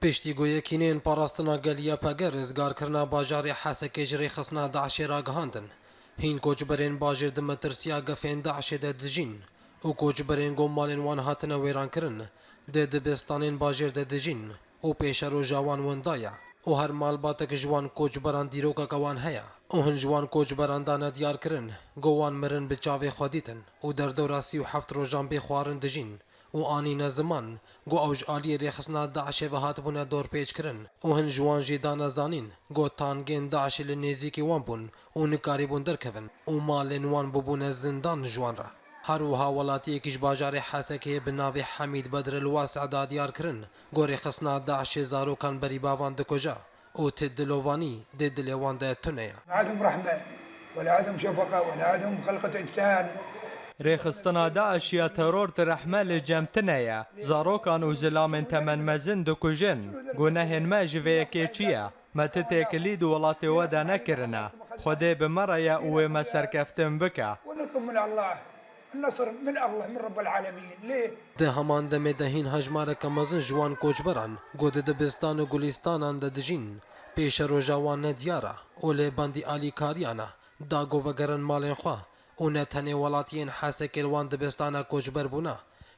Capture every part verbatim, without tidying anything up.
Piştî ku yekîneyên parastina gelî YPG rizgarkirina bajarê Hesekê ji rêxistina DAIŞê ragihandin, hîn koçberên bajêr di metirsiya gefên DAIŞê de dijîn û koçberên ku malên wan hatine wêrankirin, di dibistanên bajêr de dijîn û pêşeroja wan winda ye û her malbatek ji wan koçberan dîrokeke wan heye û hin ji wan koçberan dane diyarkirin ku wan mirin bi çavê xwe dîtin û derdora sî û heft rojan bê xwarin dijîn û anîne ziman ku ew ji aliyê rêxistina DAIŞê ve hatibûne dorpêçkirin û hin ji wan jî dane zanîn ku tangên DAIŞê li nêzîkî wan bûn û nikarîbûn derkevin û malên wan bûbûne zindan ji wan re. Her wiha welatiyekî ji bajarê Hesekê bi navê Hemîd Bedr el Wasi da diyar kirin ku rêxistina DAIŞê zarokan berî bavan dikuje û ti dilovanî di dilê wan de tune ye. عندهم رحمة ولا عندهم شفقة ولا عندهم خلقة إنسان. Rêxistina DAIŞ ya teror ti rehme li cem tine ye. Zarokan û zilamên temenmezin dikujin. Gunehên me ji vê yekê çi ye? Me ti têkilî di welatê we de nekirine. Xwedê bi me re ye û wê me serkeftin bike. ونطلب من الله النصر من الله من رب العالمين. ليه؟ Di heman demê de hîn hejmareke mezin ji wan koçberan ku di dibistan û gulîstanan de dijîn, pêşeroja wan nediyar e û lê bendî alîkariyan e, da ku vegerin malên xwe û ne tenê welatiyên Hesekê li wan dibistana koçber bûne,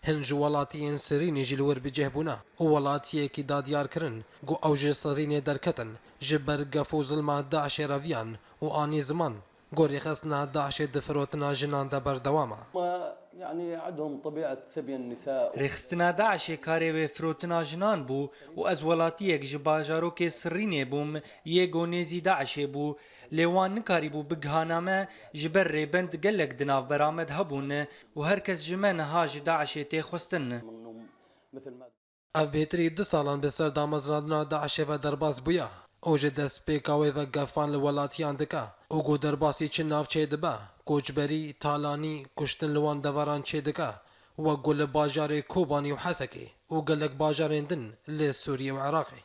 hin ji welatiyên Sirînê jî li wir bi cih bûne û welatiyekî da diyar kirin ku ew ji Sirînê derketin, ji ber gef û zilma DAIŞê reviyan û anî ziman ku rêxistina DAIŞê di firotina jinan de berdewam e. ما يعني عندهم طبيعة سبي النساء. Rêxistina DAIŞê karê wê firotina jinan bû û ez welatiyek ji bajarokê Sirînê bûm, yê ku nêzî DAIŞê bû, lê wan nikarîbû bigihana me, ji ber rêbend gelek di navbera me de hebûn û her kes ji me niha ji DAIŞê tê xwestin. مثل ما Ev bêtirî du salan bi ser damezrandina DAIŞê ve derbas bûye û ji destpêka wê ve gefan li welatiyan dike û ku derbasî çi navçeyê dibe, koçberî, talanî, kuştin li wan deveran çêdike, wek ku li bajarê Kobanî û Hesekê û gelek bajarên din li Sûriyê û Iraqê.